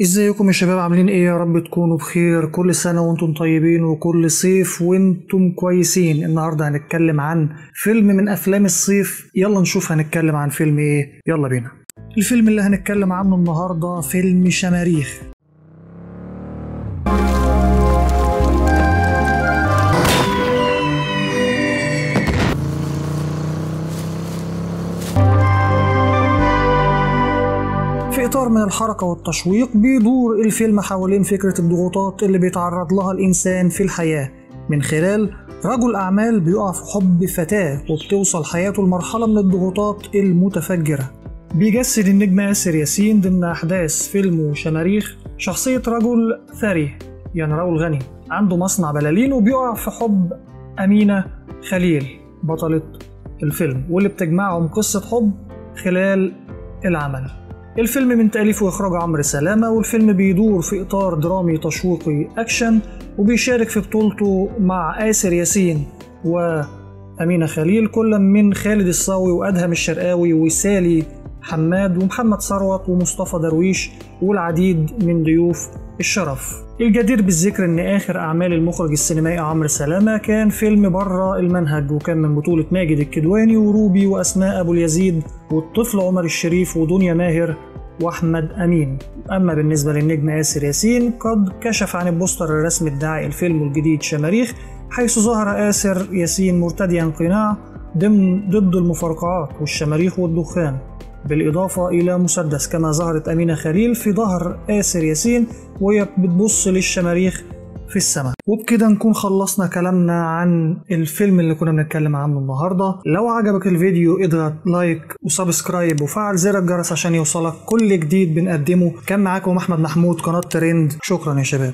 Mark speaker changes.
Speaker 1: ازيكم يا شباب، عاملين ايه؟ يا رب تكونوا بخير. كل سنة وانتم طيبين وكل صيف وانتم كويسين. النهاردة هنتكلم عن فيلم من افلام الصيف، يلا نشوف هنتكلم عن فيلم ايه، يلا بينا. الفيلم اللي هنتكلم عنه النهاردة فيلم شماريخ. في إطار من الحركة والتشويق بيدور الفيلم حوالين فكرة الضغوطات اللي بيتعرض لها الإنسان في الحياة من خلال رجل أعمال بيقع في حب فتاة وبتوصل حياته لمرحلة من الضغوطات المتفجرة. بيجسد النجم آسر ياسين ضمن أحداث فيلمه شماريخ شخصية رجل ثري، يعني رجل غني عنده مصنع بلالين، وبيقع في حب أمينة خليل بطلة الفيلم، واللي بتجمعهم قصة حب خلال العمل. الفيلم من تأليف وإخراج عمرو سلامة، والفيلم بيدور في إطار درامي تشويقي أكشن، وبيشارك في بطولته مع آسر ياسين وأمينة خليل كل من خالد الصاوي وأدهم الشرقاوي وسالي حماد ومحمد ثروت ومصطفى درويش والعديد من ضيوف الشرف. الجدير بالذكر ان اخر اعمال المخرج السينمائي عمرو سلامة كان فيلم بره المنهج، وكان من بطولة ماجد الكدواني وروبي واسماء ابو اليزيد والطفل عمر الشريف ودنيا ماهر واحمد امين. اما بالنسبة للنجم آسر ياسين قد كشف عن البوستر الرسمي الداعي الفيلم الجديد شماريخ، حيث ظهر آسر ياسين مرتديا قناع ضد المفرقعات والشماريخ والدخان، بالإضافة إلى مسدس. كما ظهرت أمينة خليل في ظهر آسر ياسين وهي بتبص للشماريخ في السماء. وبكده نكون خلصنا كلامنا عن الفيلم اللي كنا بنتكلم عنه النهاردة. لو عجبك الفيديو اضغط like و subscribe وفعل زر الجرس عشان يوصلك كل جديد بنقدمه. كان معاكم أحمد محمود، قناة ترند. شكرا يا شباب.